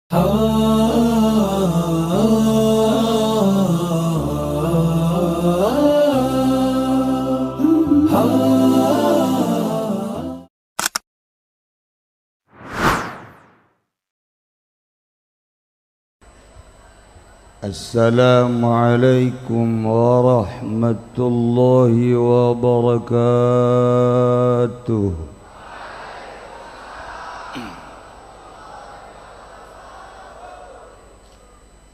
السلام عليكم ورحمة الله وبركاته.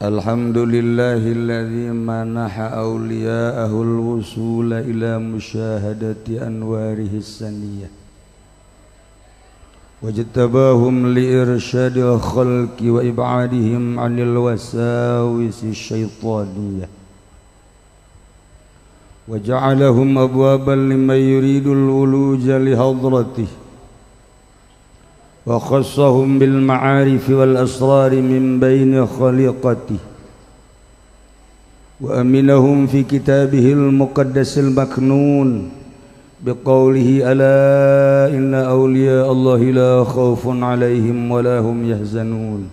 الحمد لله الذي منح أولياءه الوصول إلى مشاهدة أنواره السنية واجتباهم لإرشاد الخلق وإبعادهم عن الوساوس الشيطانية وجعلهم أبوابا لمن يريد الولوج لحضرته وخصهم بالمعارف والأسرار من بين خليقته وأمنهم في كتابه المقدس المكنون بقوله ألا إن أولياء الله لا خوف عليهم ولا هم يحزنون.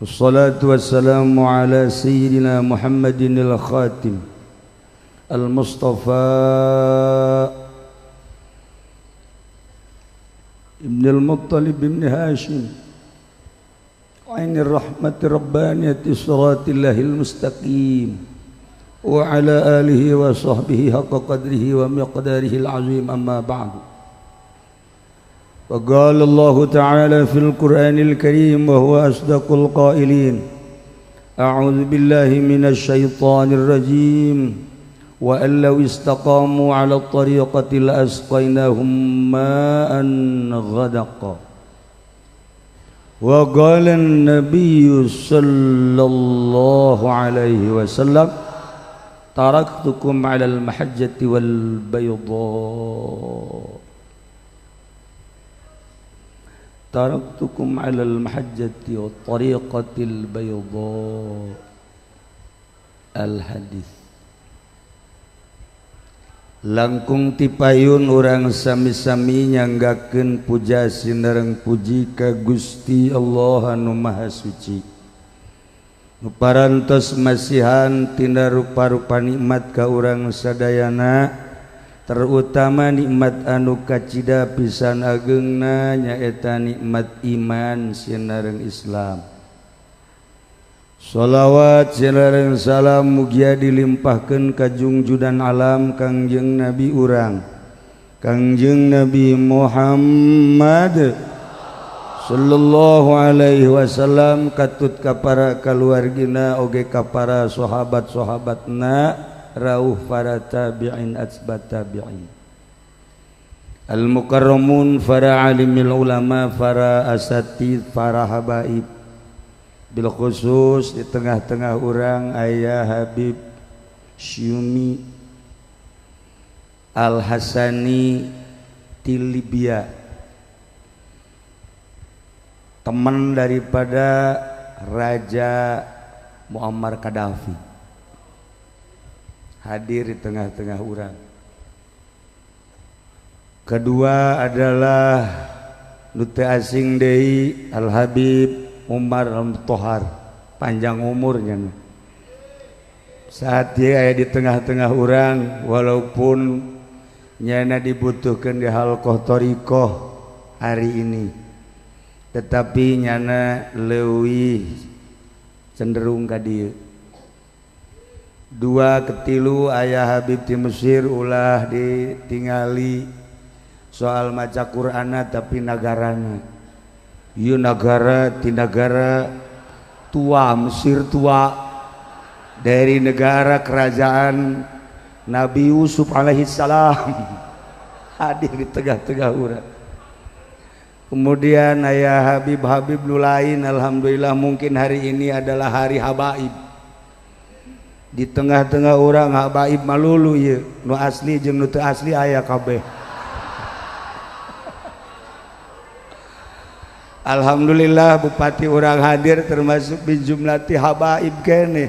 والصلاة والسلام على سيدنا محمد الخاتم المصطفى ابن المطلب بن هاشم عين الرحمة الربانية صراط الله المستقيم وعلى آله وصحبه حق قدره ومقداره العظيم. أما بعد، وقال الله تعالى في القرآن الكريم وهو أصدق القائلين: أعوذ بالله من الشيطان الرجيم، وأن لو استقاموا على الطريقة لأسقيناهم ماء غدقا. وقال النبي صلى الله عليه وسلم: تركتكم على المحجة والبيضاء، تركتكم على المحجة والطريقة البيضاء. الحديث. Langkung tipayun urang sami-sami nyanggakeun puja sinareng puji ka Gusti Allah anu Maha Suci. Nu parantos masihan tina rupa-rupa nikmat ka urang sadayana, terutama nikmat anu kacida pisan ageungna nyaeta nikmat iman sinareng Islam. Sholawat sinareng salam mugia dilimpahkeun ka jungjudan alam Kangjeng Nabi urang, Kangjeng Nabi Muhammad sallallahu alaihi wasallam, katut ka para kaluargina oge ka para sahabat-sahabatna, rauh para tabi'in atsbat tabi'in, al mukarramun, para alimil ulama, para asatid, para habaib. Bil khusus di tengah-tengah orang ayah Habib Syumi Al Hasani di Libya, teman daripada Raja Muammar Gaddafi, hadir di tengah-tengah orang. Kedua adalah duta asing deui Al Habib Umar Al-Tohar, panjang umurnya. Saat dia aya di tengah-tengah orang, walaupun nyana dibutuhkan di halqah thariqah hari ini, tetapi nyana leuwih cenderung ka dieu. Dua ketilu ayah Habib di Mesir ulah ditingali soal maca Qur'ana tapi nagarana. Ieu nagara ti nagara tua, Mesir tua, dari negara kerajaan Nabi Yusuf alaihi salam hadir di tengah-tengah urang. Kemudian ayah Habib-Habib nu lain, alhamdulillah mungkin hari ini adalah hari habaib. Di tengah-tengah orang habaib malulu ieu, nu asli jeung nu teu asli aya kabeh. Alhamdulillah bupati orang hadir termasuk bin jumlati habaib keneh.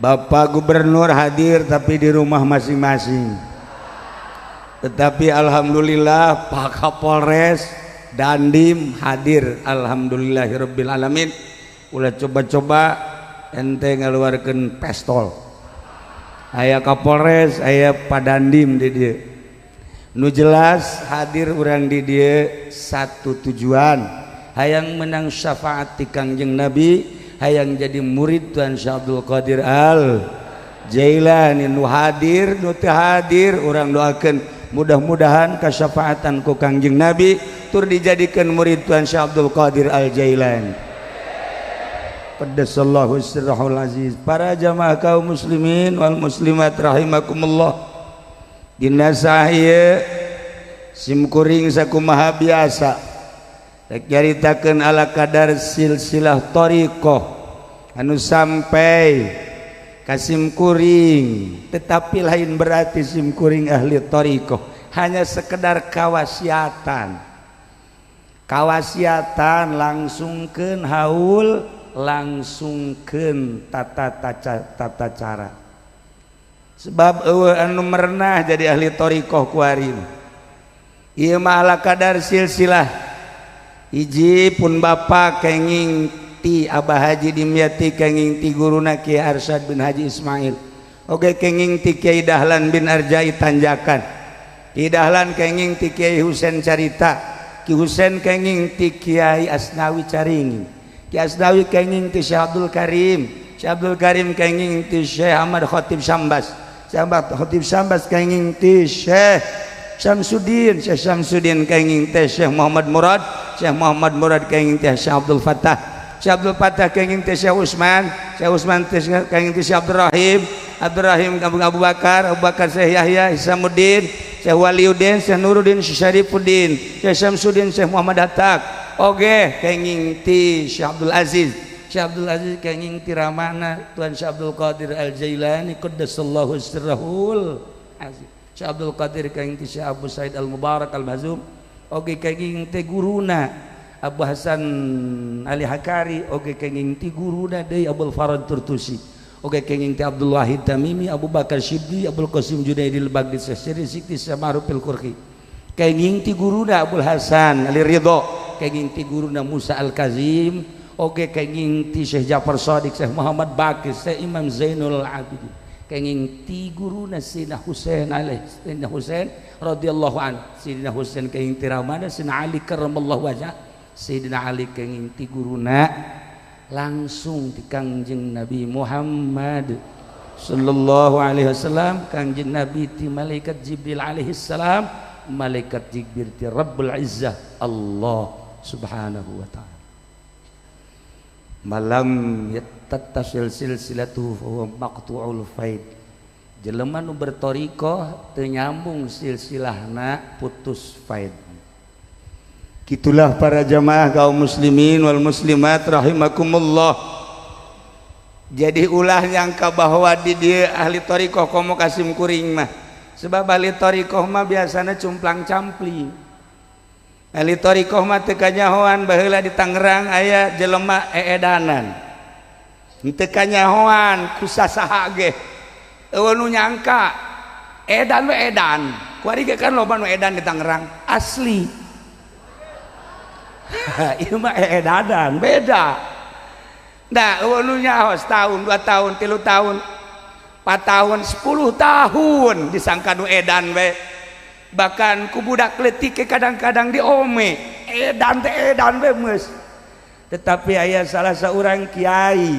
Bapak gubernur hadir tapi di rumah masing-masing. Tetapi alhamdulillah Pak Kapolres, Dandim hadir, alhamdulillahirabbil alamin. Ulah coba-coba ente ngaluarkeun pestol. Aya Kapolres, aya Padandim di dieu. Nu jelas hadir urang di dieu satu tujuan, hayang menang syafaat ti Kangjeng Nabi, hayang jadi murid Tuan Syekh Abdul Qadir Al Jailani. Nu hadir, nu teu hadir, urang doakeun mudah-mudahan kasyafaatan ku Kangjeng Nabi tur dijadikeun murid Tuan Syekh Abdul Qadir Al Jailani. Qaddasallahu sirrahul aziz. Para jamaah kaum muslimin wal muslimat rahimakumullah. Dina saha sim kuring sakumaha biasa rek nyaritakeun ala kadar silsilah thariqah anu sampai ka sim kuring, tetapi lain berarti sim kuring ahli thariqah, hanya sekedar kawasiatan. Kawasiatan langsungkeun haul, langsungkeun tata tata cara. Sebab eueuh anu merenah jadi ahli thariqah kuari. Ieu mah ala kadar silsilah. Hiji pun bapa kenging ti Abah Haji Dimyati, kenging ti guruna Kiai Arsyad bin Haji Ismail. Oge kenging ti Kiai Dahlan bin Arjai Tanjakan. Kiai Dahlan kenging ti Kiai Husain Carita. Ki Husain kenging ti Kiai Asnawi Caringin. Ki Asnawi kenging ti Syekh Abdul Karim. Syekh Abdul Karim kenging ti Syekh Ahmad Khatib Sambas. Syekh Ahmad Khatib Sambas kenging ti Syekh Syamsuddin. Syekh Syamsuddin kenging teh Syekh Muhammad Murad. Syekh Muhammad Murad kenging teh Syekh Abdul Fattah. Syekh Abdul Fattah kenging teh Syekh Usman. Syekh Usman teh kenging teh Syekh Abdul Rahim. Abdul Rahim Abu Bakar, Abu Bakar Syekh Yahya Hisamuddin, Syekh Waliuddin, Syekh Nuruddin, Syekh Syarifuddin, Syekh Syamsuddin, Syekh Muhammad Hatta. Oge kenging ti Syekh Abdul Aziz. Syekh Abdul Aziz kenging ti ramana Tuan Syekh Abdul Qadir Al Jailani qaddasallahu sirrahul aziz. Syekh Abdul Qadir kenging ti Syekh Abu Said Al Mubarak Al Mahzum. Oge kenging ti guruna Abu Hasan Ali Hakari. Oge kenging ti guruna deui Abdul Farad Turtusi. Oge kenging ti Abdul Wahid Tamimi, Abu Bakar Shibli, Abdul Qasim Junaidil Baghdadi, Syekh Siri Sikti, Syekh Ma'ruf Al-Qurhi. Kenging ti guruna Abdul Hasan Ali Ridho, kenging ti guruna Musa Al Kazim. Oge kenging ti Syekh Ja'far Shadiq, Syekh Muhammad Baqir, Syekh Imam Zainul Abidin. Kenging ti guruna Sayyidina Husain alaihi, Sayyidina Husain radhiyallahu an. Sayyidina Husain kenging ti ramana Sayyidina Ali karramallahu wajah. Sayyidina Ali kenging ti guruna langsung di Kangjeng Nabi Muhammad sallallahu alaihi wasallam. Kangjeng Nabi ti malaikat Jibril alaihi salam, malaikat Jibril ti Rabbul Izzah Allah subhanahu wa ta'ala. Malam yattasil silsilatuhu fa huwa maqtu'ul faid. Jelema nu berthariqah teu nyambung silsilahna putus faid. Gitulah para jamaah kaum muslimin wal muslimat rahimakumullah. Jadi ulah nyangka bahwa di dia ahli thariqah komo kasim kuring mah. Sebab ahli thariqah mah biasana cumplang campling. Ahli thariqah mah teu kanyahoan baheula di Tangerang aya jelema eedanan. Teu kanyahoan ku sasaha ge. Eueuh nu nyangka edan we edan. Kuari ge kan loba nu edan di Tangerang asli. Ieu mah eedanan beda. Nah, eueuh nu nyaho setahun, 2 tahun, 3 tahun, 4 tahun, 10 tahun disangka nu edan we. Bahkan ku budak leutik kadang-kadang diome, edan teh edan we geus. Tetapi aya salah seorang kiai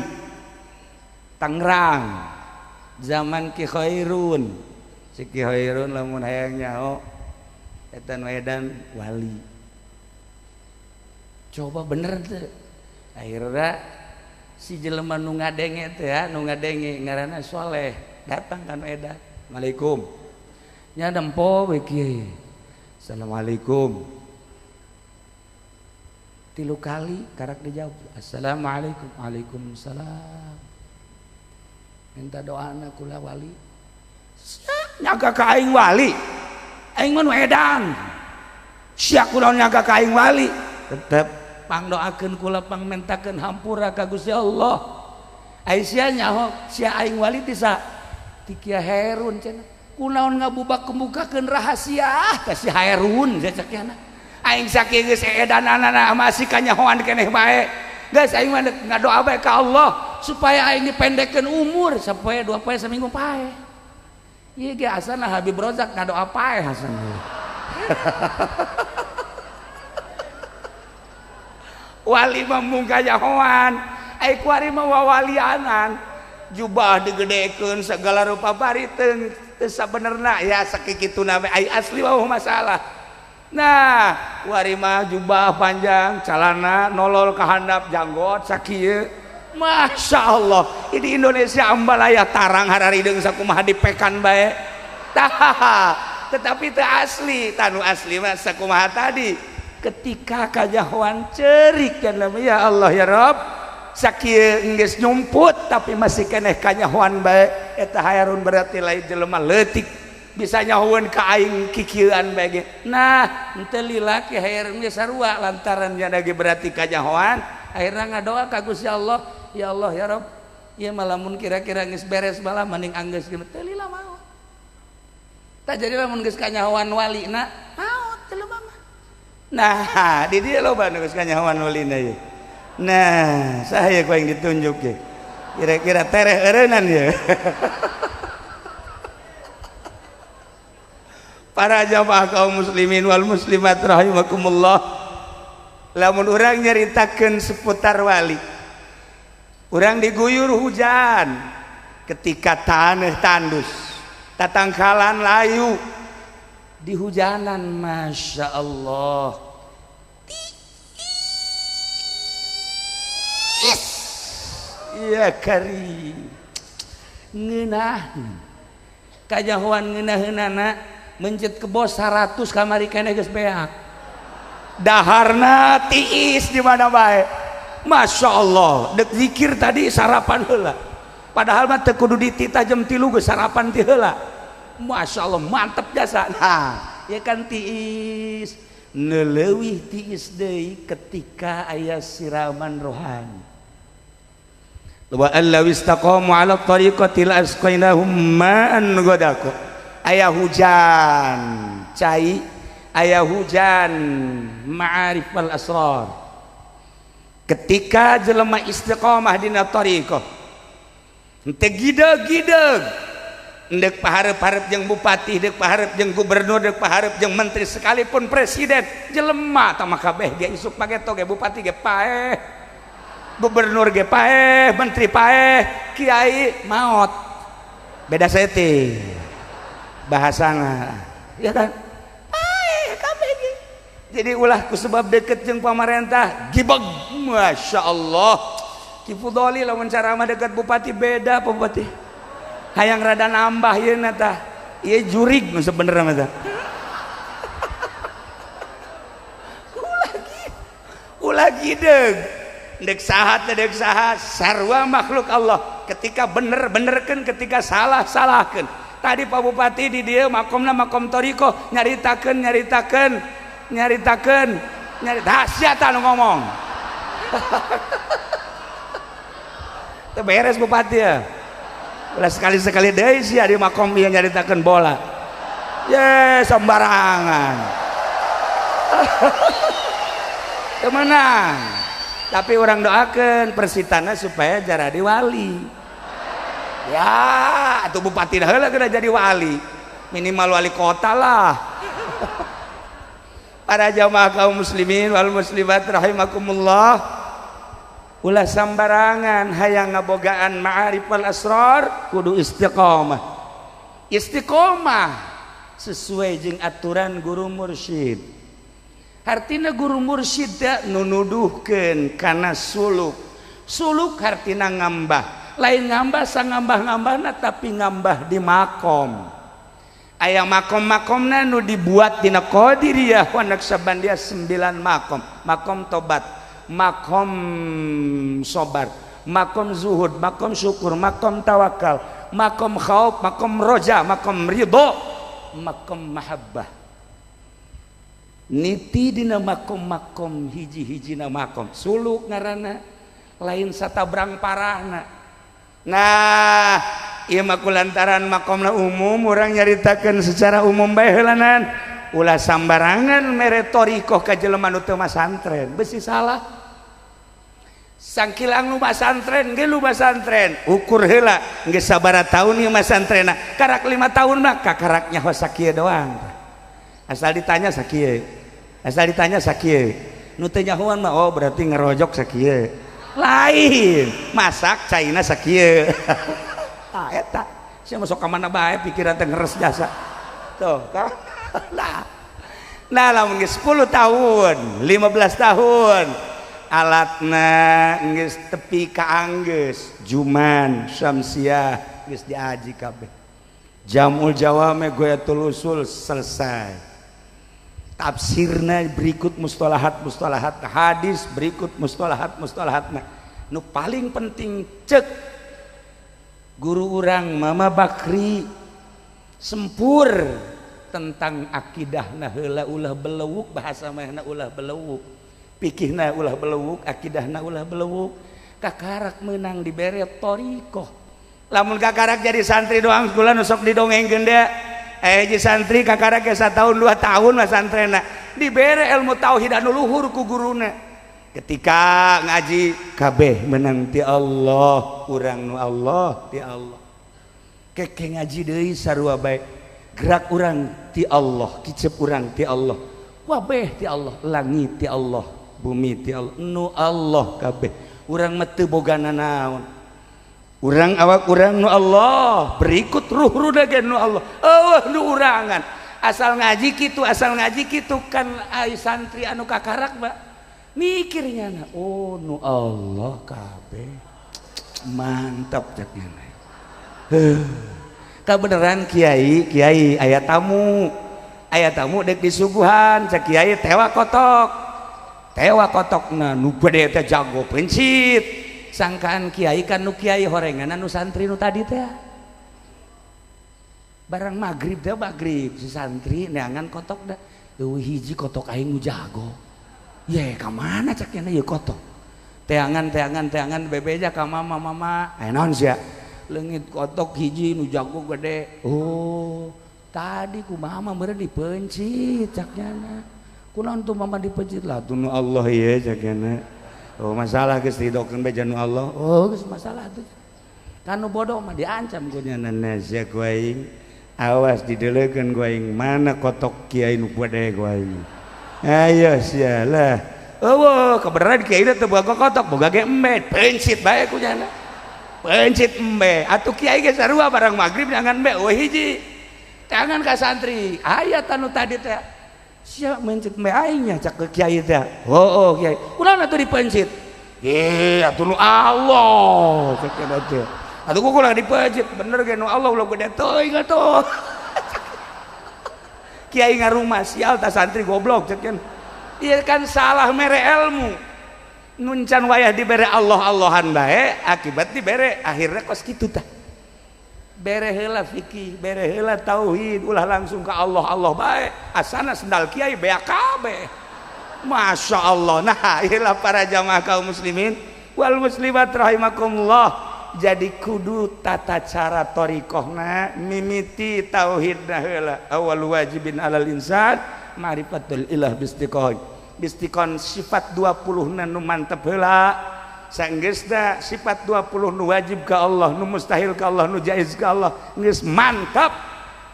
Tangerang zaman Ki Khairun. Si Ki Khairun lamun hayang nyaho eta nu edan wali. Coba bener teh. Akhirnya si jelema nu ngadenge teh ya, nu ngadenge ngaranna Soleh, datang ka nu edan. Assalamualaikum. Nya nempo we kiai. Assalamualaikum. 3 kali karak dijawab. Assalamualaikum. Waalaikumsalam. Minta doana kula wali. Nyaga ka aing wali. Aing mah nu edan. Sia kula nyaga ka aing wali. Tetep pangdoakeun kula pangmentakeun hampura ka Gusti Allah. Ai sia nyaho sia aing wali ti sa ti Kiai Herun cenah. Kunaon ngabubak kemukakeun rahasia ka si Hairun cek kiana. Aing sakieu geus edananana masih kanyahoan keneh bae. Geus aing mah ngadoa bae ka Allah supaya aing dipendekkeun umur sapoe dua poe saminggu pae. Ieu ge asana Habib Rozak ngadoa pae hasan. Wali mah mung kanyahoan, ai kuari mah wawalianan. Jubah digedekeun segala rupa bari teu sabenerna ya sakituna we ai asli mah masalah. Nah, kuari mah jubah panjang, calana nolol ka handap janggot sakieu. Masya Allah, ini Indonesia ambalaya tarang hararideung sakumaha dipekan bae. Tah, tetapi teu asli, tanu asli mah sakumaha tadi. Ketika kajahoan cerik kan ya Allah ya Rob, sakieu geus nyumput tapi masih keneh kanyahoan bae eta hayrun berarti lain jelema leutik bisa nyahoeun ka aing kikieuan bae ge. Nah, henteu lila ki hayrun ge sarua lantaran nya ge berarti kanyahoan, akhirna ngadoa ka Gusti Allah, ya Allah ya Rob, ieu mah lamun kira-kira geus beres malah mending anggeus ge teu lila maot. Tah jadi lamun geus kanyahoan walina maot jelema mah. Nah, di dieu loba nu geus kanyahoan walina ieu. Nah, saya ku yang ditunjuk ye. Kira-kira tereh eureunnan ye. Para jamaah kaum muslimin wal muslimat rahimakumullah. Lamun urang nyaritakeun seputar wali, urang diguyur hujan ketika taneuh tandus, tatangkalan layu di hujanan, masya Allah. Iya kari ngeunah kajahoan ngeunaheunana mencet kebo 100 kamari keneh geus beak daharna tiis di mana bae. Masya Allah, dek zikir tadi sarapan heula, padahal mah teu kudu dititah jam 3 geus sarapan ti heula. Masya Allah mantep jasa. Nah ya kan tiis neleuwih tiis deui ketika aya siraman rohani. Wa allaw istaqamu ala tariqati la asqainahum ma'an ghadaqa. Aya hujan cai, aya hujan ma'arif wal asrar. Ketika jelema istiqamah dina tariqah, henteu gideg-gideg, ndek paharep-harep jeung bupati, ndek paharep jeung gubernur, ndek paharep jeung menteri, sekalipun presiden, jelema tah mah kabeh ge isuk pageto ge bupati ge paeh, gubernur ge paeh, menteri paeh, kiai maot. Beda seti bahasana, ya kan? Paeh kabeh ge. Jadi ulah ku sebab deket jeung pamarentah gibeg, masya Allah. Ki Fudoli lamun ceramah deket bupati beda bupati. Hayang rada nambah yeuna tah. Ieu jurig nu sebenerna mah tah. Ulah gideg. Dek saha teh dek saha, sarua makhluk Allah. Ketika bener benerkeun, ketika salah salahkeun. Tadi Pak Bupati di dieu makomna makom thariqah nyaritakeun nyaritakeun nyaritakeun nyarita sia tah nu ngomong. Teu beres bupati ya. Ulah sekali-sekali deui sia di makom ieu nyaritakeun bola. Ye sembarangan. Teu meunang. Tapi orang doakeun Persitana supaya jaradi wali. Ya, atuh bupati heula kena jadi wali. Minimal wali kota lah. Para jamaah kaum muslimin wal muslimat rahimakumullah. Ulah sambarangan hayang ngabogaan ma'arif wal asrar kudu istiqomah. Istiqomah sesuai jeung aturan guru mursyid. Hartina guru mursyid teh nu nuduhkeun kana suluk. Suluk hartina ngambah. Lain ngambah sangambah-ngambahna tapi ngambah di makom. Aya makom-makomna nu dibuat dina Qadiriyah wa Naqsyabandiyah 9 makom. Makom tobat, makom sobar, makom zuhud, makom syukur, makom tawakal, makom khauf, makom roja, makom ridho, makom mahabbah. Niti dina makom-makom hiji-hijina makom suluk ngaranna lain satabrang parahna. Nah, ieu mah kulantaran makomna umum urang nyaritakeun secara umum bae heulanan. Ulah sambarangan mere thoriqoh ka jelema nu teu masantren, besi salah. Sangkilang nu masantren ge lu masantren, ukur heula geus sabaraha taun ieu masantrena. Karak 5 tahun mah kakarak nyaho sakieu doang. Asal ditanya sakieu. Asal ditanya sakieu. Nu teu nyahoan mah oh berarti ngerojok sakieu. Lain, masak caina sakieu. Tah eta. Sia masuk ka mana bae pikiran teh ngeres jasa. Tuh, kan? Nah, lamun geus 10 tahun, 15 tahun, alatna geus tepi ka anggeus, juman, syamsiah geus diaji kabeh. Jamul jawame goyatul usul selesai. Tafsirna berikut mustalahat mustalahat, hadis berikut mustalahat mustalahatna. Nu paling penting cek guru urang Mama Bakri sempur tentang akidahna heula, ulah belewuk bahasa mahna, ulah belewuk pikihna, ulah belewuk akidahna, ulah belewuk kakarak menang dibere thoriqoh. Lamun kakarak jadi santri doang kula nu sok didongengkeun deh, jadi santri kakarak ge tahun 2 tahun mah santrena dibere ilmu tauhid anu luhur ku guruna. Ketika ngaji kabeh menang ti Allah, urang nu Allah ti Allah, keke ngaji deui sarua bae, gerak urang ti Allah, kicep urang ti Allah, wabeh ti Allah, langit ti Allah, bumi ti Allah, nu Allah kabeh. Urang mah teu boga nanaon, urang awak urang nu Allah, berikut ruh-ruh ge nu Allah, eueuh nu urangan. Asal ngaji kitu, asal ngaji kitu kan ai santri anu kakarak mah mikirnya na, oh nu Allah kabeh, mantap cek nya. Kabeneran kiai, kiai aya tamu, aya tamu dek disuguhan cek kiai tewa kotok, tewa kotokna nu gede teh jago pencit. Sangkaan kiai kan nu kiai horengan nu santri nu tadi teh. Barang maghrib teh maghrib si santri neangan kotok dah, eueuh hiji kotok aing nu jago. Ye ka mana cek nya ieu kotok. Teangan teangan teangan bebeja ka mama, mama aya naon sia? Leungit kotok hiji nu jago gede. Oh, tadi ku mama meureun dipencit cak nyana. Kunaon tuh mama dipencit lah tuh nu Allah ieu cak nyana. Oh masalah geus didokeun bae nu Allah. Oh geus masalah tuh. Kan nu bodoh mah diancam ku nyana sia ku aing. Awas dideleukeun ku aing mana kotok kiai nu gede ku aing. Ayo sia lah. Eueuh kebenaran kiai teh boga kotok, boga ge embe, pencit bae ku nyana. Pencit embe, atuh kiai ge sarua barang maghrib jangan embe eueuh hiji. Tangan ka santri, aya tanu tadi teh. Sia mencit embe aing nya cak ke kiai teh. Oh, oh kiai, kunaon atuh dipencit? Ye, atuh nu Allah cek kiai teh. Atuh ku kulah dipencit, bener ge nu Allah ulah gede teuing atuh. Kiai ngarumah sial ta santri goblok cek kiai. Ieu kan salah mere ilmu. Nuncan wayah dibere Allah-Allahan bae, akibat dibere akhirnya kos kitu tah. Bere heula fikih, bere heula tauhid, ulah langsung ke Allah Allah bae. Asana sendal kiai beak kabeh. Masya Allah. Nah, iyalah para jamaah kaum muslimin wal muslimat rahimakumullah. Jadi kudu tata cara thoriqohna mimiti tauhidna heula. Awal wajibin alal insan ma'rifatul ilah bistiqon. Bistiqon sifat 20 nu mantep heula. Sanggeusna sifat 20 nu wajib ka Allah, nu mustahil ka Allah, nu jaiz ka Allah, geus mantap.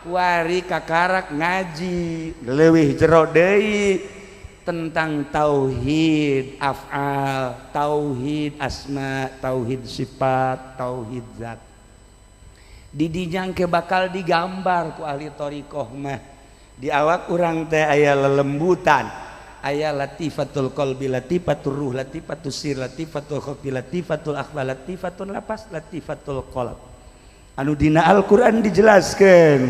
Kuari kakarak ngaji leuwih jero deui tentang tauhid af'al, tauhid asma, tauhid sifat, tauhid zat. Didinya ke bakal digambar ku ahli thoriqoh mah. Di awak urang teh aya lelembutan, aya latifatul qalbi, latifatul ruh, latifatul sir, latifatul khafi, latifatul akhfa, latifatul lapas, latifatul qalb. Anu dina Al-Qur'an dijelaskeun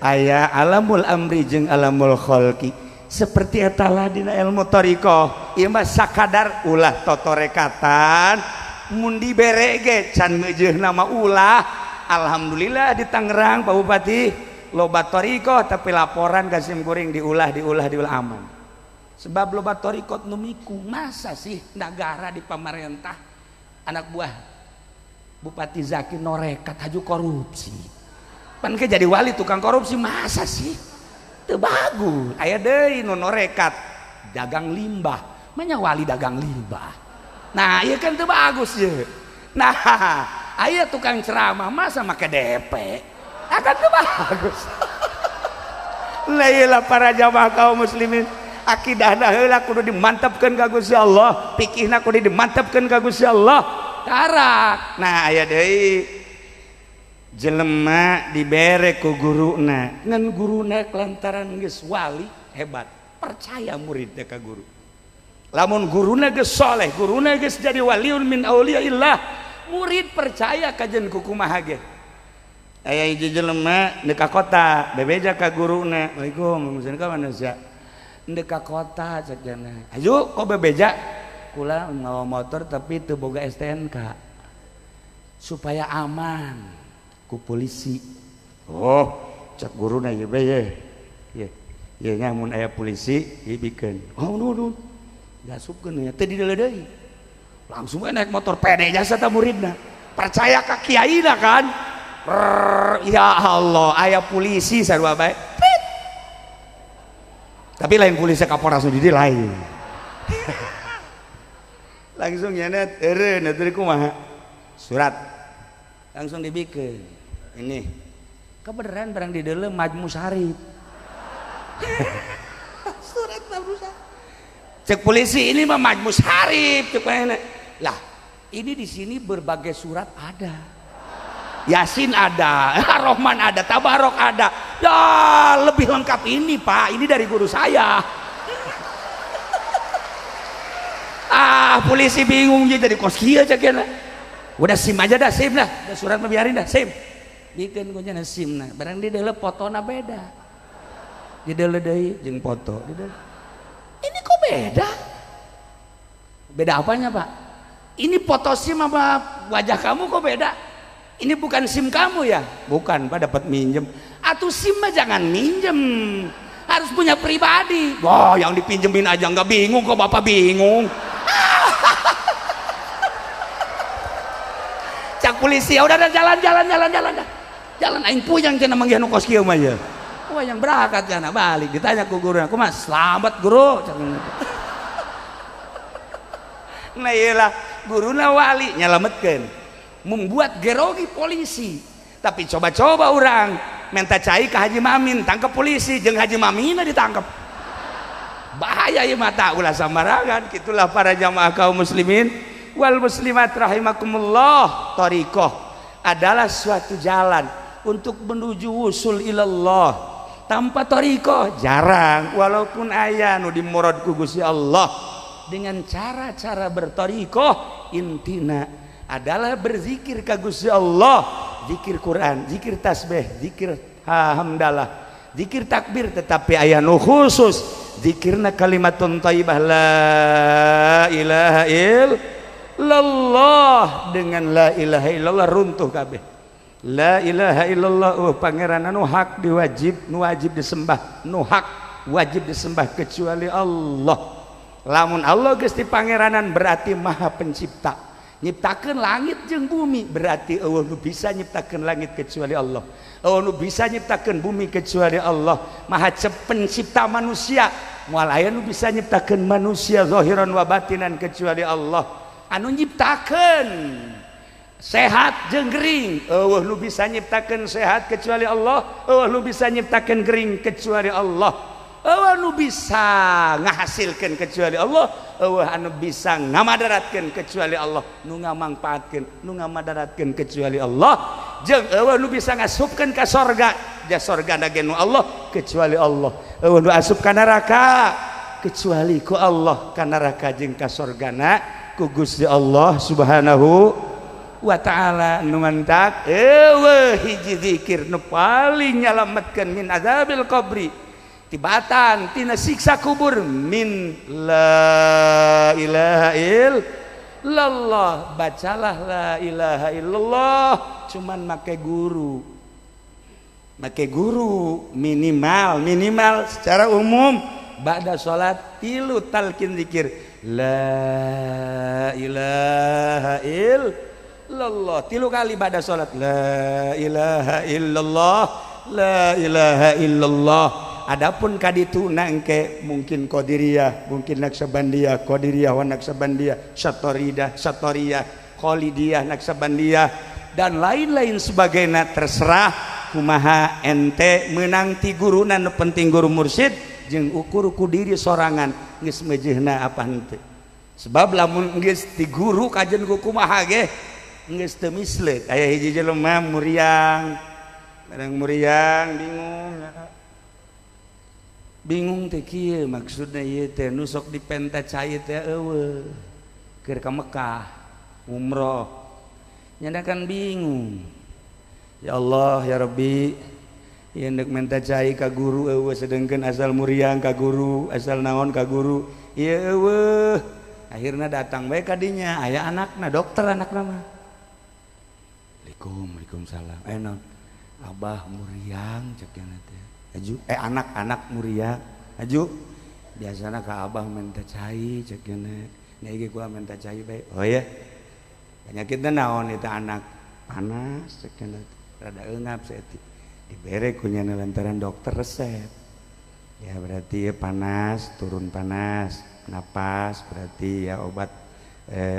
aya alamul amri jeung alamul khalqi. Seperti etalah dina ilmu thoriqoh. Ieu mah sakadar ulah totorekatan, mun dibere ge can meujeuhna mah ulah. Alhamdulillah di Tangerang Pak Bupati loba thoriqoh tapi laporan ka sim kuring diulah diulah diulah aman. Sebab loba thoriqoh nu mikung, masa sih negara di pamarentah anak buah Bupati Zaki norekat haju korupsi. Pan ke jadi wali tukang korupsi masa sih? Teu bagus. Aya deui nu norekat dagang limbah. Manya wali dagang limbah. Nah, ieu kan teu bagus ye. Nah, aya tukang ceramah masa make DP. Akan teu bagus. Lah ieu para jamaah kaum muslimin, akidahna heula kudu dimantapkeun ka Gusti Allah, fikihna kudu dimantapkeun ka Gusti Allah. Tarak. Nah, aya deui jelema dibere ku guruna, ngan guruna lantaran geus wali hebat, percaya muridna ka guru. Lamun guruna geus soleh, guruna geus jadi waliun min auliyaillah, murid percaya kajen ku kumaha ge. Aya hiji jelema deuk ka kota, bebeja ka guruna, "Waalaikum, ka manusia." Deuk ka kota cek jana. "Ayo kok bebeja?" Kula mawa motor tapi teu boga STNK. Supaya aman ku polisi. Oh, cek guruna ieu bae ye. Ye, ye nya mun aya polisi ieu bikeun. Oh, nuhun. Diasupkeun nya teu dideuleu deui. Langsung we naik motor pede jasa ta muridna. Percaya ka kiaina kan? Rrr, ya Allah, aya polisi sarua bae. Tapi lain polisi Kapolres di lain. Langsung nyenet eureun atuh kumaha? Surat. Langsung dibikeun. Ini. Kebeneran barang di dalam Majmu Sarip. Surat Majmu Sarip. Cek polisi ini mah Majmu Sarip cek mana? Lah, ini di sini berbagai surat ada. Yasin ada, Rohman ada, Tabarok ada. Ya, lebih lengkap ini, Pak. Ini dari guru saya. Ah, polisi bingung jadi kos kieu cek kieu. Udah SIM aja dah, SIM dah. Udah surat mah biarin dah, SIM. Bikeun kunyana SIM nah. Barang di dalam fotona beda. Di dalam deui jeung foto. Di dalam. Ini kok beda? Beda apanya, Pak? Ini foto SIM sama wajah kamu kok beda? Ini bukan SIM kamu ya? Bukan, Pak, dapat minjem. Atau SIM mah jangan minjem. Harus punya pribadi. Wah, yang dipinjemin aja nggak bingung kok Bapak bingung. Cak polisi, ya udah jalan jalan jalan jalan. Jalan aing puyang cenah manggih nu kos kieu mah ye. Wah, yang berangkat cenah balik ditanya ku guru, "Kumaha? Selamat guru." Nah, iyalah guruna wali nyalametkeun. Membuat gerogi polisi. Tapi coba-coba orang minta cai ke Haji Mamin, tangkap polisi, jeung Haji Mamina ditangkap. Bahaya ieu mata ulah sambarangan. Kitulah para jamaah kaum muslimin wal muslimat rahimakumullah. Thariqah adalah suatu jalan untuk menuju wusul ilallah. Tanpa thariqah jarang, walaupun aya nu dimurad ku Gusti Allah. Dengan cara-cara berthariqah intina adalah berzikir ka Gusti Allah, zikir Quran, zikir tasbih, zikir hamdalah, zikir takbir, tetapi aya nu khusus zikirna kalimatun thayyibah la ilaha illallah. Dengan la ilaha illallah runtuh kabeh. La ilaha illallah, oh pangeran anu hak diwajib, nu wajib disembah, nu hak wajib disembah kecuali Allah. Lamun Allah geus di pangeranan berarti maha pencipta, nyiptakeun langit jeung bumi, berarti eueuh nu bisa nyiptakeun langit kecuali Allah, eueuh nu bisa nyiptakeun bumi kecuali Allah. Maha pencipta manusia, moal aya nu bisa nyiptakeun manusia zahiran wa batinan kecuali Allah. Anu nyiptakeun sehat jeung gering, eueuh nu bisa nyiptakeun sehat kecuali Allah, eueuh nu bisa nyiptakeun gering kecuali Allah, eueuh nu bisa ngahasilkeun kecuali Allah, eueuh anu bisa ngamadaratkeun kecuali Allah, nu ngamangpaatkeun, nu ngamadaratkeun kecuali Allah, jeung eueuh nu bisa ngasupkeun ka sorga, ja sorgana ge nu Allah kecuali Allah, eueuh nu asup ka neraka kecuali ku Allah, ka neraka jeung ka sorgana ku Gusti Allah Subhanahu wa ta'ala. Nu mantak eueuh hiji zikir nu paling nyalametkeun min azabil qabri, tibatan tina siksa kubur, min la ilaha illallah. Bacalah la ilaha illallah cuman make guru, make guru minimal, minimal secara umum ba'da salat tilu talqin zikir la ilaha illallah tilu kali ba'da salat la ilaha illallah, la ilaha illallah. Adapun kadituna engke mungkin Qadiriyah, mungkin Naksabandiyah, Qadiriyah wa Naksabandiyah, Satoridah, Satoriyah, Khalidiyah, Naksabandiyah, dan lain-lain sebagainya. Terserah kumaha ente menang ti guruna, nu penting guru mursyid jeung ukur ku diri sorangan geus meujeuhna apa henteu. Sebab lamun geus ti guru kajen ku kumaha ge geus teu misleuk. Aya hiji jelema muriang, barang muriang bingung, bingung teh kieu maksudna ieu teh nu sok dipenta cai teh eueuh keur ka Mekah umroh, nyana kan bingung. Ya Allah ya Rabbi, ieu ndek menta cai ka guru eueuh, sedengkeun asal muriang ka guru, asal naon ka guru ieu eueuh. Akhirna datang bae ka dinya, aya anakna dokter, anakna mah. Assalamualaikum. Waalaikumsalam. Eh naon? Abah muriang, cek nya teh. Aju anak-anak muriang aju biasana ka abah minta cai, cek nya. Nya ieu gua minta cai bae. Oh ya, penyakitna naon eta anak? Panas, cek nya, rada eungap saeutik. Dibere ku nyana lantaran dokter resep ya, berarti ya panas turun, panas napas, berarti ya obat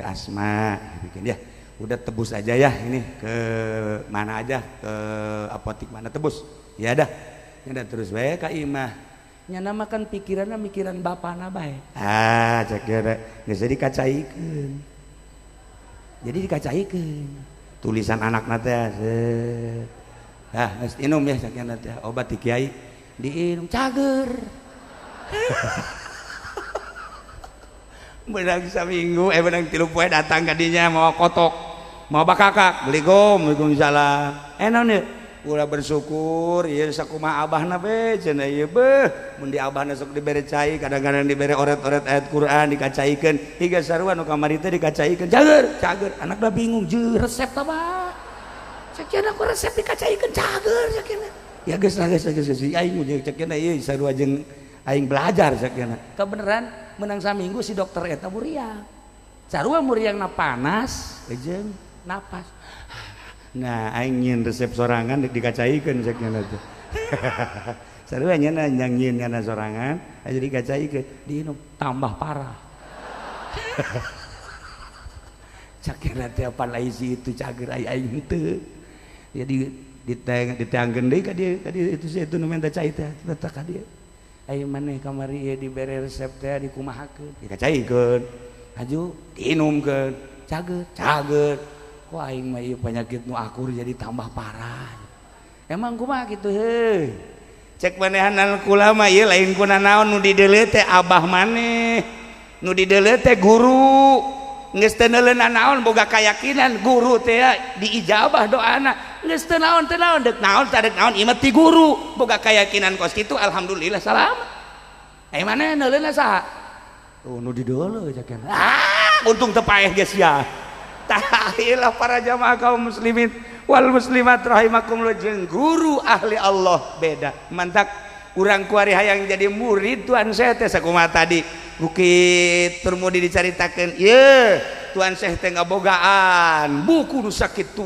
asma dibikin. Ya udah, tebus aja ya, ini ke mana aja, ke apotik mana, tebus ya. Dah ya dah, terus bae ka imah. Nyana makan pikiranna mikiran bapana bae. Ah, cek ya, geus jadi kacaikeun, jadi dikacaikeun tulisan anakna teh. Ah, geus inum ya, cek teh, obat ti kiai diinum, cager. Menang saminggu menang 3 poe datang ka dinya mau kotok, mau bakakak. Assalamualaikum. Waalaikumsalam. Eh naon ieu? Ulah bersyukur ieu sakumaha abahna be cenah ieu beuh. Mun di abahna sok dibere cai, kadang-kadang dibere oret-oret ayat Quran dikacaikeun hingga sarua nu kamari teh dikacaikeun, cager cager. Anakna bingung, jeung resep tah bah sakieu, ku resep dikacaikeun cager sakieu. Ya geus lah, geus geus geus, aing jeung cek ieu sarua jeung aing belajar sakieu. Kebeneran menang saminggu si dokter eta muriang, sarua muriangna panas jeung napas. Nah, aing nyieun resep sorangan dikacaikeun cek nya teh. Sarua nya nyieun kana sorangan aja dikacaikeun, diinum tambah parah. Cek nya teh apa lain si itu cager, aing henteu. Jadi ditangkeun deui ka dieu, ka dieu itu si itu nu minta cai teh teh ka dieu. Aing maneh kamari ieu dibere resep teh dikumahakeun, dikacaikeun, aju diinumkeun, cager cager. Kok aing mah ieu penyakit nu akur jadi tambah parah. Emang kumaha kitu heuh? Cek manehanan kula mah ieu lain kuna naon, nu dideuleu teh abah maneh, nu dideuleu teh guru. Geus teu neuleuna naon, boga kayakinan guru teh diijabah doana. Geus teu naon teu naon, deuk naon teh deuk naon, ieu mah ti guru. Boga kayakinan kos kitu, alhamdulillah salamat. Ai maneh neuleuna saha? Oh, nu dideuleu cek. Ah, untung teu paeh geus ya. Tahilah para jamaah kaum muslimin wal muslimat rahimakumullah, jeung guru ahli Allah beda. Mantak urang kuari hayang jadi murid Tuan Syekh teh sakumaha tadi Bukit Turmudi dicaritakeun ieu Tuan Syekh teh ngabogaan buku nu sakitu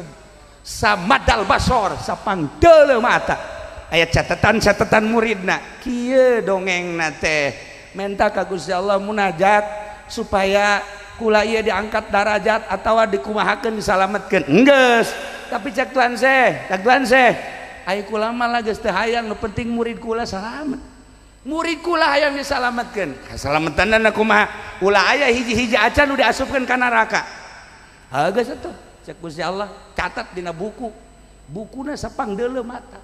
samadal basor sapangdeuleu mata, aya catatan-catatan muridna kieu dongengna teh. Menta ka Gusti Allah munajat supaya kula ieu diangkat darajat atawa dikumahakeun disalametkeun. Enggeus, tapi cek Tuan Syekh, cek Tuan Syekh, ai kula mah lah geus teu hayang, nu penting murid kula salamet. Murid kula hayang disalametkeun. Kasalametanna kumaha? Ulah aya hiji-hiji acan nu diasupkeun ka neraka. Ha geus atuh, cek Gusti Allah, catat dina buku. Bukuna sapangdeuleu mata.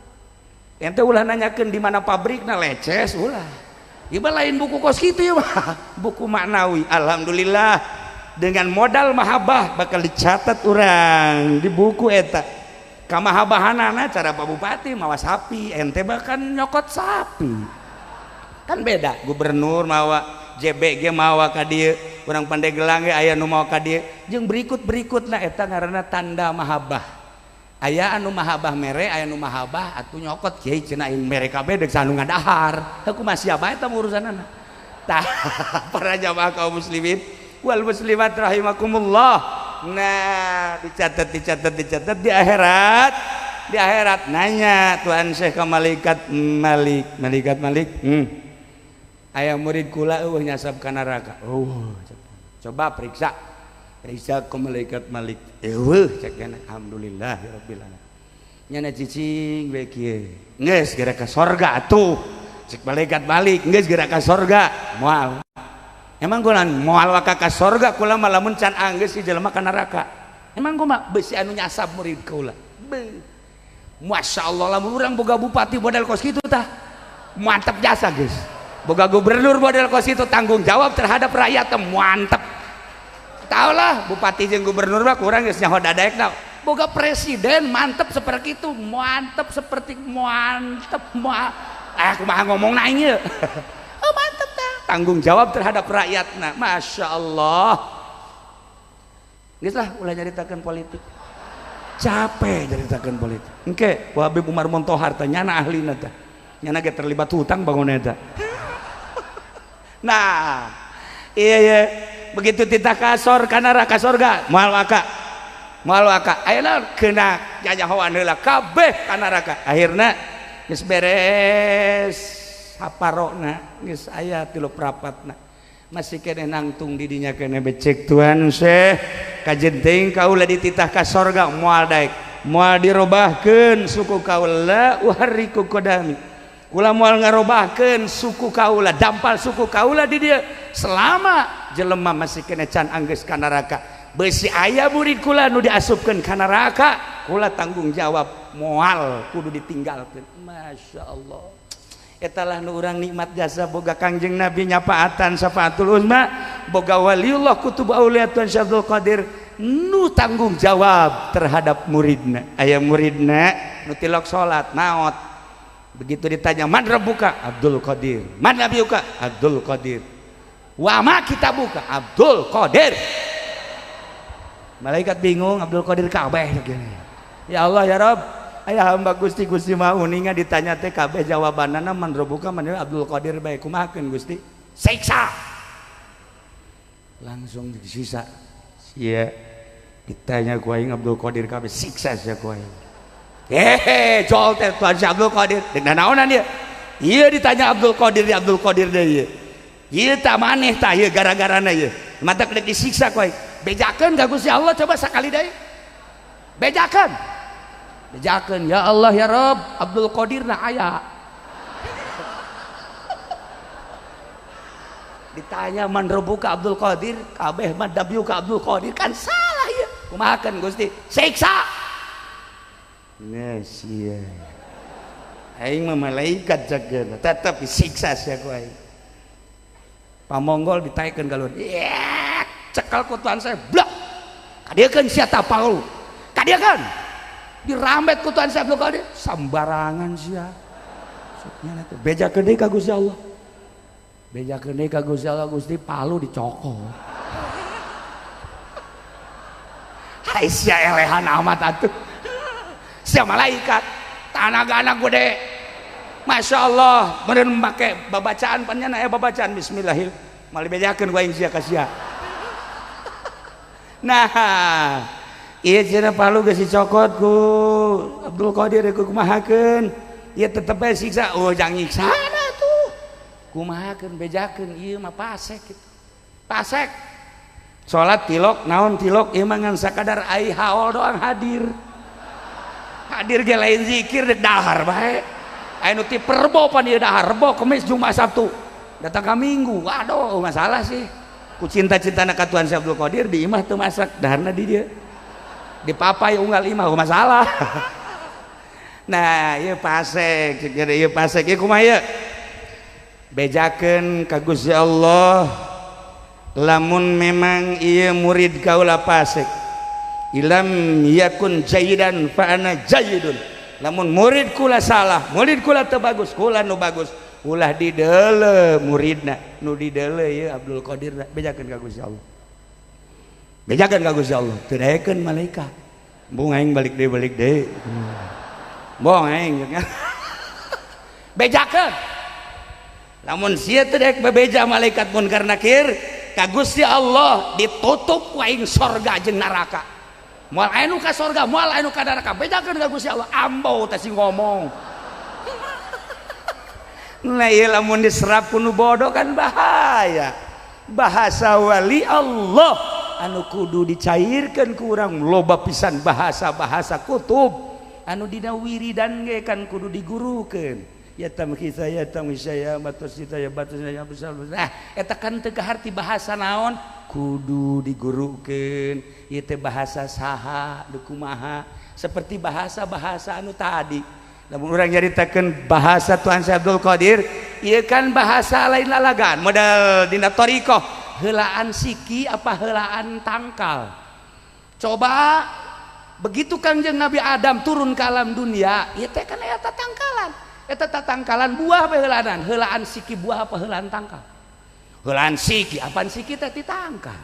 Ente ulah nanyakeun di mana pabrikna, leces ulah. Ieu mah lain buku kos kitu ieu mah, buku maknawi. Alhamdulillah dengan modal mahabbah bakal dicatat urang di buku eta. Kamahabahanana cara Pak Bupati mawa sapi, ente bahkan nyokot sapi. Kan beda, gubernur mawa JBG mawa ka dieu, urang Pandeglang ge aya nu mawa ka dieu. Jeung berikut-berikutna eta ngaranna tanda mahabbah. Aya anu mahabbah mere, aya anu mahabbah atuh nyokot kiai cenah aing mere kabeh deuk sanu ngadahar. Heuh kumaha siapa eta urusanana. Tah para jamaah kaum muslimin wal muslimat rahimakumullah. Nah, dicatat dicatat dicatat di akhirat. Di akhirat nanya Tuhan Syekh ka malaikat Malik, malaikat Malik, aya murid kula eueuh nyasab ka neraka. Oh, coba periksa. Periksa ke malaikat Malik. Eueuh cek nya, alhamdulillah ya rabbil alamin. Nyana cicing we kieu. Geus geura ka sorga atuh. Cek malaikat Malik, geus geura ka sorga. Moal. Emang kula moal waka ka sorga kula mah lamun can anggeus si jelema ka neraka. Emang kumaha beusi anu nyasab murid kula. Beuh. Masya Allah lamun urang boga bupati model kos kitu tah. Mantep jasa geus. Boga gubernur model kos kitu tanggung jawab terhadap rakyat teh mantep. Tahu lah bupati jeung gubernur mah kurang geus nyaho dadaekna. Boga presiden mantep seperti itu, mantep seperti mantep kumaha ngomongna aing ieu. Oh mantep tah. Tanggung jawab terhadap rakyatna. Masya Allah. Geus lah ulah nyaritakeun politik. Capek nyaritakeun politik. Engke ku Habib Umar Montohar teh nyana ahlina teh. Nyana ge terlibat hutang bangun eta. Nah, iya iya begitu titah kasor ka neraka sorga moal waka. Moal waka. Ayeuna kena nyanyahoan heula kabeh ka neraka. Akhirna geus beres saparona geus aya 3 prapatna. Masih keneh nangtung di dinya keneh becek Tuhan Syekh kajen teuing kaula dititah ka sorga moal daek moal dirobahkeun suku kaula uharriku qadami kula moal ngarobahkeun suku kaula dampal suku kaula di dieu selama jelema masih keneh can anggeus ka neraka beusi aya murid kula nu diasupkeun ka neraka kula tanggung jawab moal kudu ditinggalkeun. Masya Allah. Etalah nu urang nikmat jasa boga Kangjeng Nabi nyapaatan syafaatul uzma boga waliullah kutub aulia Tuhan Syekh Abdul Qadir nu tanggung jawab terhadap muridna. Aya muridna nu tilok salat maot begitu ditanya man rabbuka Abdul Qadir, man nabiyuka Abdul Qadir, wa ma kitabuka Abdul Qadir. Malaikat bingung Abdul Qadir kabeh gini. Ya Allah ya Rabb, aya hamba Gusti Gusti mah uninga ditanya teh kabeh jawabanana man rabbuka man Abdul Qadir bae kumahakeun Gusti? Siksa. Langsung disiksa. Sia ditanya ku aing Abdul Qadir kabeh siksa sia ku aing. Hehe, jol teh Tuhan si Abdul Qadir. Deuk naonan dia? Ieu ditanya Abdul Qadir di Abdul Qadir deui ieu. Ieu tah maneh tah ieu gara-garana ieu. Matak deuk disiksa ku aing. Bejakeun ka Gusti Allah coba sakali deui. Bejakeun. Bejakeun ya Allah ya Rabb, Abdul Qadir na aya. Ditanya man rabbuka Abdul Qadir, kabeh man nabiyuka Abdul Qadir kan salah ieu. Kumahakeun Gusti? Siksa. Yes, iya. Aing mah malaikat jageuna, tetep disiksa sia ku aing. Pamonggol ditaekeun ka luhur. Cekel ku Tuhan saya, blak. Kadieukeun sia ta palu. Kadieukeun. Dirambet ku Tuhan saya Abdul Qadir, sambarangan sia. Suknya teh bejakeun deui ka Gusti Allah. Bejakeun deui ka Gusti Allah, Gusti palu dicokot. Hai sia elehan amat atuh. Sia malaikat, tanaga anak gede. Masya Allah, meureun make babacaan pan nya aya babacaan bismillahil. Mal bejakeun ku aing sia ka sia. Nah, ieu cenah palu geus dicokot ku Abdul Qadir ku kumahakeun. Ieu tetep bae siksa. Oh, jang nyiksa atuh. Kumahakeun bejakeun ieu mah pasek kitu. Pasek. Salat tilok naon tilok ieu mah ngan sakadar ai haol doang hadir. Hadir ge lain zikir dek dahar bae. Aya nu ti perbo pan ieu dahar Rebo, Kemis, Jumat, Sabtu. Datang ka Minggu. Waduh, masalah sih. Ku cinta-cintana ka Tuhan Syekh Abdul Qadir di imah teu masak daharna di dieu. Dipapai unggal imah masalah. Nah, ieu pasek, ieu pasek ieu kumaha ieu? Bejakeun ka Gusti Allah lamun memang ieu murid kaula pasek. Ilam yakun jayidan fa ana jayidun. Lamun murid kula salah, murid kula teu bagus, kula nu bagus. Ulah dideuleu muridna, nu dideuleu ieu Abdul Qadir bejakeun ka Gusti Allah. Bejakeun ka Gusti Allah, teu daekeun malaikat. Bung aing balik deui. Bong aing. Bejakeun. Lamun sia teu daek bebeja malaikat munkar nakir, ka Gusti Allah ditutup ku aing sorga jeung neraka. Moal aya nu ka sorga, moal aya nu ka neraka. Bejakeun ka Gusti Allah, ambo teh sing ngomong. Nah ieu lamun diserap ku nu bodoh kan bahaya. Bahasa wali Allah anu kudu dicairkeun ku urang loba pisan bahasa-bahasa kutub anu dina wiridan ge kan kudu digurukeun. Ya tamkhisa ya tamkhisa ya batus ya batus ya besar. Nah, eta kan teu kaharti bahasa naon kudu digurukeun. Ieu teh bahasa saha, nu kumaha, seperti bahasa-bahasa anu tadi. Lamun urang nyaritakeun bahasa Tuhan Syekh Abdul Qadir, ieu kan bahasa lain lalagan, modal dina thariqah, heulaan siki apa heulaan tangkal. Coba begitu Kangjeng Nabi Adam turun ke alam dunia, ieu teh kan eta tangkalan. Eta tatangkalan buah apa heulaanan? Heulaan siki buah apa heulaan tangkal? Heulaan siki, apaan siki teh ti tangkal.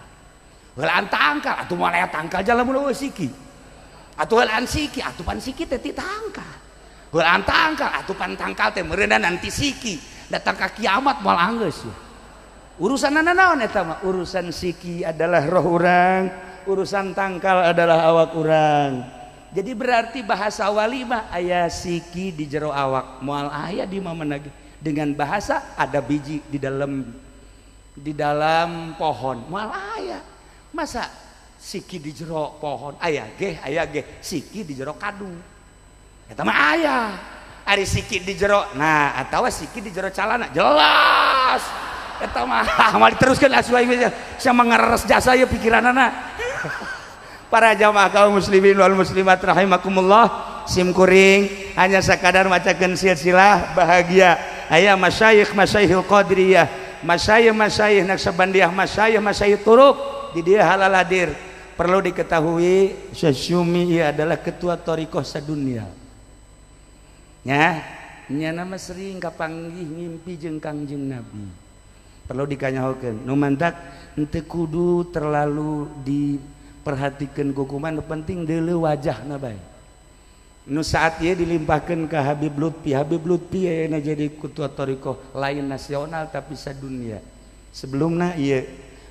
Heulaan tangkal atuh moal aya tangkal jalan mun eueuh siki. Atuh heulaan siki, atuh pan siki teh ti tangkal. Heulaan tangkal, atuh pan tangkal teh meureunna nanti siki. Datang ka kiamat moal anggeus ya. Urusanna naon eta mah? Urusan siki adalah roh urang, urusan tangkal adalah awak urang. Jadi berarti bahasa wali mah aya siki di jero awak, moal aya di mana lagi. Dengan bahasa ada biji di dalam pohon, moal aya. Masa siki di jero pohon aya ge siki di jero kadu. Eta mah aya. Ari siki di jero, nah atawa siki di jero calana jelas. Eta mah moal diteruskeun asuh aing sama ngareres jasa ieu pikiranana. Para jamaah kaum muslimin wal muslimat rahimakumullah, sim kuring hanya sekadar macakeun silsilah bahagia. Aya masyayikh masyayikhul qadiriyah, masyayikh masyayikh naqsabandiyah, masyayikh masyayikh turuq di dieu halal hadir. Perlu diketahui Syekh Syumi ieu adalah ketua thariqah sadunia. Nya, nya nama sering kapanggih ngimpi jeung Kangjeng Nabi. Perlu dikanyahokeun. Nu mantak henteu kudu terlalu di perhatikan hukuman, penting deuleu wajahna bae. Nu saat ieu dilimpahkeun ka Habib Lutfi, Habib Lutfi ayeuna jadi ketua thariqah lain nasional tapi sadunia. Sebelumna ieu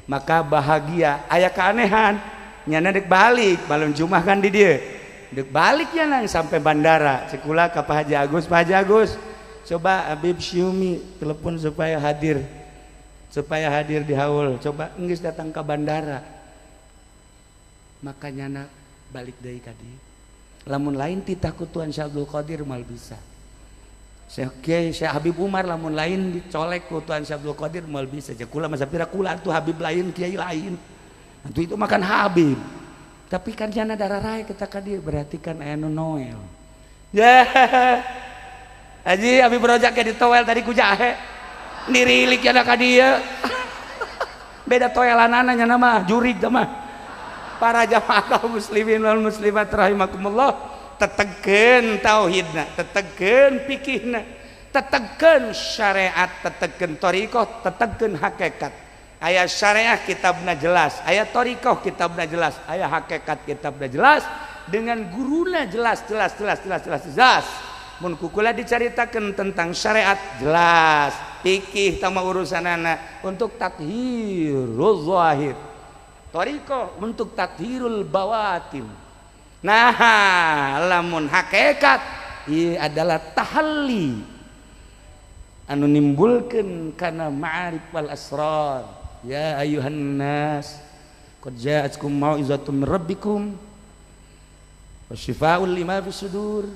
maka bahagia aya keanehan nyana dek balik malam Jumat kan di dieu. Dek balik nya sampai bandara cek kula ka Pak Haji Agus, Pak Haji Agus coba Habib Syumi telepon supaya hadir di haul, coba geus datang ke bandara. Makanya nak balik deui ka dieu. Lamun lain titah ku Tuhan Syekh Abdul Qadir mal bisa. Syekh Kiai Syekh Habib Umar lamun lain dicolek ku Tuhan Syekh Abdul Qadir mal bisa. Cek kula masa pira kula atuh Habib lain kiai lain. Atuh itu makan Habib. Tapi kan jana darah raya kita ka dieu berarti kan aya nu Noel. Ya. Haji Habib Rojak ge ditoel tadi ku jahe. Nirilik jana ka dieu. Beda toelanana nya mah jurig teh mah. Para jamaah kaum muslimin wal muslimat rahimakumullah, tetegeun tauhidna, tetegeun fikihna, tetegeun syariat, tetegeun thariqah, tetegeun hakikat. Aya syariah kitabna jelas, aya thariqah kitabna jelas, aya hakikat kitabna jelas, dengan guruna jelas jelas jelas jelas jelas jelas. Mun kukula dicaritakeun tentang syariat jelas, fikih tama urusanana untuk tathirul zahir. Thariqah untuk tathirul bawatin. Nah, lamun hakikat ieu adalah tahalli anu nimbulkeun kana ma'arif wal asrar. Ya ayuhan nas qad ja'atkum mau'izatun min rabbikum wa syifaa'un lima fis sudur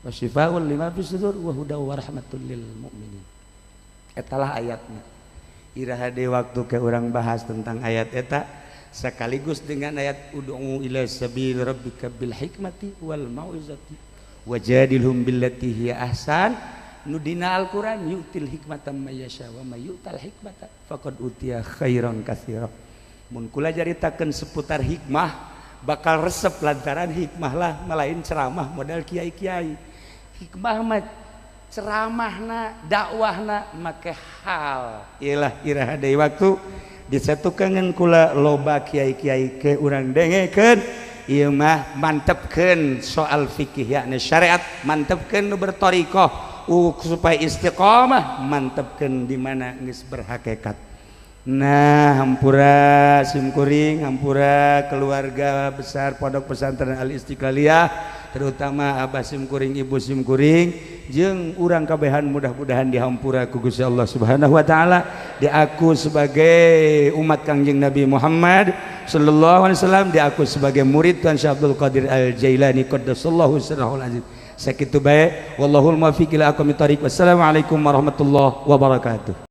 wa syifaa'un lima fis sudur wa hudaw wa rahmatul lil mu'minin. Etalah ayatnya. Iraha de waktu ke orang bahas tentang ayat eta sekaligus dengan ayat ud'u ila sabil rabbika bil hikmati wal mau'izati wajadilhum billati hiya ahsan. Nu dina Al-Qur'an yu'til hikmata may yasha wa may yu'tal hikmata faqad utiya khairan katsira. Mun kula caritakeun seputar hikmah bakal resep lantaran hikmah lah malain ceramah modal kiai-kiai. Hikmah mah ceramahna dakwahna make hal. Iyalah iraha deui waktu disatukeun kula loba kiai-kiai ke urang dengekeun ieu mah mantepkeun soal fikih yakni syariat, mantepkeun nu berthariqah supaya istiqomah, mantepkeun di mana geus berhakikat. Nah, hampura simkuring, hampura keluarga besar Pondok Pesantren Al Istiqlaliyah, terutama abah simkuring, ibu simkuring, jeung urang kabehan, mudah-mudahan dihampura ku Gusti Allah Subhanahu wa taala, diaku sebagai umat Kangjeng Nabi Muhammad sallallahu alaihi wasallam, diaku sebagai murid Tuan Syekh Abdul Qadir Al Jailani qaddasallahu sirrahul aziz. Sakitu bae, wallahul muwaffiq ila aqwamit thoriq. Wassalamualaikum warahmatullahi wabarakatuh.